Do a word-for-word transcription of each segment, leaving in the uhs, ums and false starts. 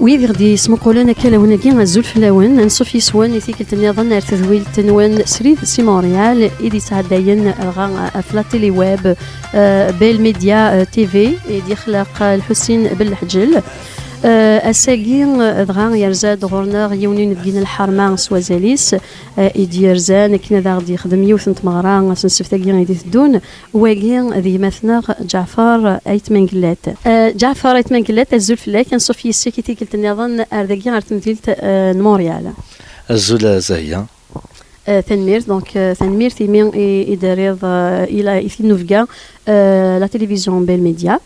Wid i ɣ-d-yesmuqulen akka lawan-agi, azul fell-awen. Ansuf yis-wen i tikkelt nniḍen ar tedwilt-nwen srid si Montréal i d-yettɛeddayen dɣa ɣef la télé web, euh, Bell Media, euh, T V, i d-yexleq, euh, Lḥusin Belleḥǧel. Euh, ass-agi, euh, dɣa yerza-d ɣur-neɣ yiwen n unebgi n lḥerma s wazal-is, euh, i d-yerzan akken ad aɣ-d-yexdem yiwet n tmeɣra ass n ssebt-agi i d-iteddun. Wagi d gma-tneɣ Ǧaɛfar Ayt Mengellat. Euh, Ǧaɛfar Ayt Mengellat, azul fell-ak, ansuf yis-k i tikkelt nniḍen ar dagi ar temdilt, euh, n Montréal. Azul a Zahya. Euh, tanemmirt, donc, euh, tanemmirt imi i, i d-terriḍ, euh, i la, i tinubga, euh, la télévision Bell Media.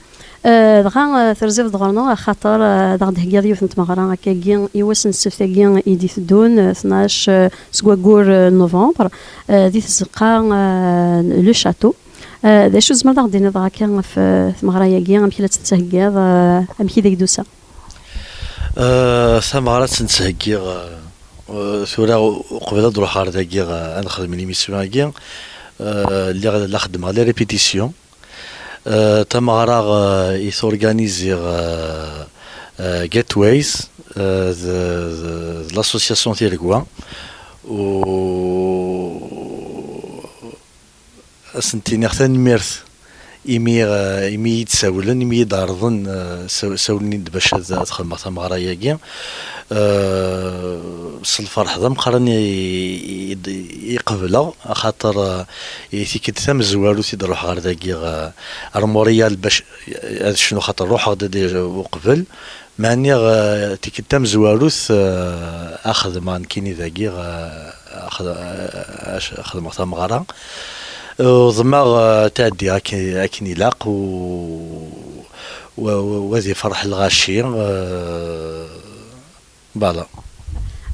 Euh, dɣa, euh, terziḍ-d ɣur-neɣ axaṭer, euh, ad aɣ-d-theggiḍ yiwet n tmeɣra akkagi i wass n ssebt-agi i d-iteddun, euh, tnac, euh, seg waggur, euh, n novembre, euh, di tzeqqa, euh, Le Château. Euh, d acu tzemreḍ ad aɣ-d-tiniḍ akka ɣef, euh, tmeɣra-agi, amek i la tt-tettheggiḍ, euh, amek i d ak-d-tusa? Euh, tameɣra ad tt-nettheggiɣ, euh, euh, tura uqbel ad ruḥeɣ ar dagi, euh, ad nexdem l'émission-agi, euh, lliɣ la xeddmeɣ les répétitions. Euh, tameɣra, euh, i turganiziɣ, euh, euh, Gateways, euh, d, d, d l'association Tiregwa. U ad sen-iniɣ tanemmirt imi, eh, imi i yi-d-sawlen, imi i yi-d-ɛerḍen, eh, saw-, sawlen-iyi-d bac ad, ad xedmeɣ tameɣra-agi. Eh, s lferḥ d ameqqran i, i, i qebleɣ, axaṭer, eh, i tikkelt tamezwarut i d-ruḥeɣ ar dagi, eh, ar Montréal bac ad cnuɣ, xaṭer ruḥeɣ-d ad uqbel. Meɛni, eh, tikkelt tamezwarut, eh, ad xedmeɣ nekkini dagi, eh, ad xed-, eh, ad xedmeɣ tameɣra. Uḍmeɣ, eh, tɛeddi akken, akken ilaq, u, u, u, u ad ifreḥ lɣaci, eh, voilà.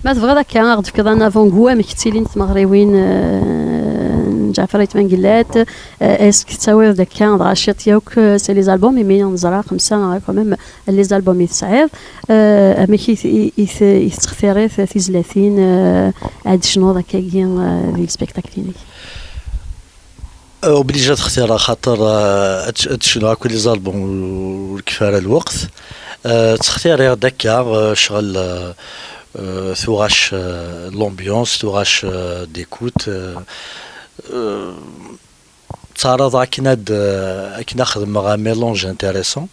Ma tebɣiḍ akka, ad ɣ-d-tefkeḍ un avant-goût amek ttilint tmeɣriwin, eh, n Ǧaɛfar Ayt Mengellat, eh, est-ce que tettawiḍ-d akka dɣa ciṭ yakk, eh, c'est les albums, imi neẓra xemsa, eh, quand même, les albums i tesɛiḍ, eh, amek i t-, i, i t-, i tettextiriḍ tizlatin, eh, ad d-tecnuḍ akkagi, eh, di lspektakl-inek? Eh, obligé ad xtireɣ, xaṭer, eh, ad t-, ad d-cnuɣ akk les albums ur, ur kfi ara lweqt. Eh, ttextiriɣ-d akka, eh, ccɣel, eh, eh, tuɣac, eh, l'ambiance, tuɣac, eh, d'écoute, eh, eh, ttɛaraḍeɣ akken ad, eh, akken ad xedmeɣ un mélange intéressant.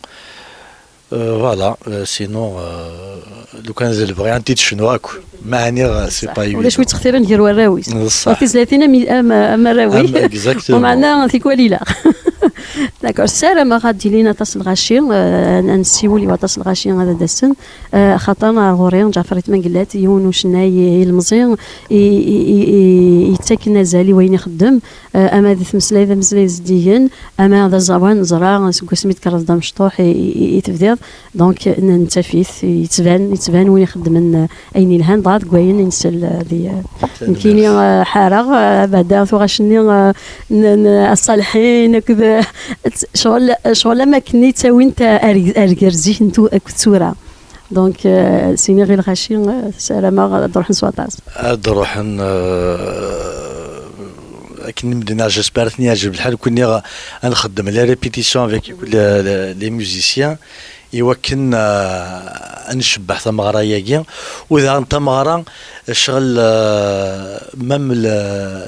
Euh, voilà, euh, sinon, euh, lukan d lebɣi ad t-id-cnuɣ akk. Ma ɛniɣ, c'est pas évident. Ulac wi ttextiren gar warraw-is. Ṣṣeḥ. Ɣef tizlatin am, am, am arraw-ik. Am, exactement. Meɛna tikwal ilaq. D'accord. Ssarameɣ ad d-ilin aṭas n lɣaci, euh, ad nessiwel i waṭas n lɣaci ad d-asen. Euh, xaṭer ar ɣur-i, Ǧaɛfar Ayt Mengellat, yiwen ucennay ilemẓi, i, i, i, i, yettaken azal i wayen ixeddem. Eh, ama di tmeslay d ameslay zeddigen, ama d aẓawan, neẓra seg wasmi d-tkerreḍ d amecṭuḥ i, i, i tebdiḍ. Donc, n-, nettaf-it, yettban, yettban win ixeddmen, eh, ayen yelhan, dɣa deg wayen i nsel, eh, di, eh, nekkini, eh, ḥareɣ, eh, abada tuɣac-nni, eh, n, n, Ṣṣalḥin akked, eh, ccɣel, ccɣel am akken i ttawint, eh, ar, ar gar zik n tu-, akked tura. Donc, euh, sini ɣer lɣaci, euh, ssarameɣ ad ruḥen s waṭas. Ad ruḥen, euh, akken i m-d-nniɣ, j'espère ad ten-yeɛjeb lḥal. Kuni ad nxeddem les répétitions avec les, les, les musiciens, i wakken, euh, ad ncebbeḥ tameɣra-agi. U daɣen tameɣra, ccɣel, euh, même le,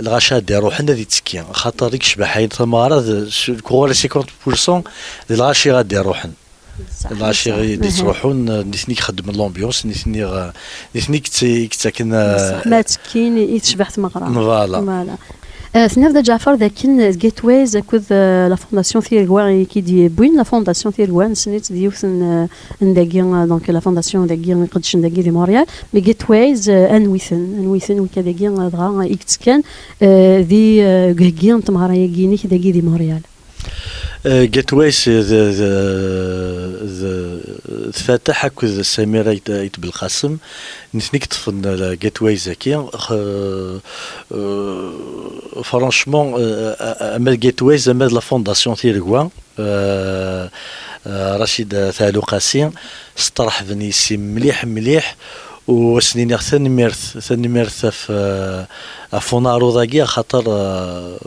lɣaci ad d-iruḥen ad ittekki. Xaṭer i yecbeḥ ayen tameɣra, d, s-, le cinquante pour cent d lɣaci ad d-iruḥen. Ṣṣeḥ, lɣaci ṣṣeḥ. I d-yettruḥun, nitni i ixeddmen l'ambiance, nitni, eh, nitni i yett-, i yettaken, eh, ṣṣeḥ. Ma ttekkin i tecbeḥ tmeɣra. Voilà. Voilà. Eh, tenniḍ-d a Ǧaɛfar dakken Gateways akked, eh, la Fondation Tiregwa i k-id-yewwin. La Fondation Tiregwa, nessen-itt d yiwet n, eh, n dagi, eh, donc la Fondation dagi iqeddcen dagi di Montréal. Mais Gateways, eh, anwi-ten? Anwi-ten wika dagi, eh, dɣa i yettekkan, eh, di, eh, deg uheggi n tmeɣra-agi-inek dagi di Montréal? Eh, Gateways d, d, d, d Fataḥ akked Samir Ayt, Ayt Belqasem, nitni i yeṭṭfen, eh, Gateways-agi. X-, eh, franchement, eh, ama d Gateways, ama d la Fondation Tiregwa, eh, eh, Racid Taluqasi, sṭerḥben yes-i mliḥ, mliḥ, u ad sen-iniɣ tanemmirt, tanemmirt ɣef, eh, ɣef unaruḍ-agi, axaṭer, eh,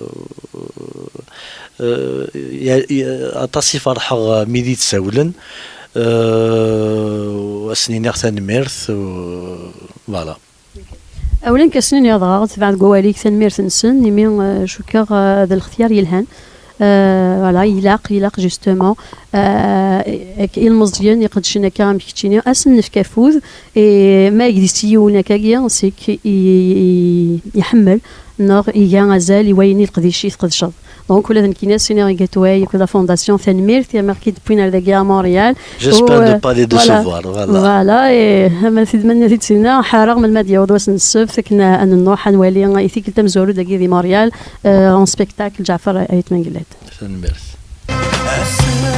eh, ya-, ya-, aṭas i ferḥeɣ, eh, mi d-iyi-d-sawlen. Eh, Ad sen-iniɣ tanemmirt u voilà. Awlan, ad sen-iniɣ dɣa, tebɛed deg wawal-ik, tanemmirt-nsen, imi eh, cukkeɣ eh, d lextyar yelhan. Eh, voilà, ilaq, ilaq justement eh, ak- ilmeẓyen iqeddcen akka am keččini, ad sen-nefk afud, et ma yegdis yiwen akkagi, sik i- i- iḥemmel neɣ iga azal i wayen i leqdic i tqedceḍ. Donc ula d nekkini ad s-iniɣ i Gateway akked la fondation tanemmirt imi i k-id-wwin ar dagi à Montréal. J'espère U, ne pas les voilà. Décevoir. Voilà. Voilà, et ma t-id-, ma t-id-tinna, ḥareɣ melmi ad yaweḍ wass n ssebt akken ad nruḥ ad nwali i tikkelt tamezwarut dagi di Montréal, euh, en spectacle Ǧaɛfar Ayt Mengellat. Tanemmirt. Ass-a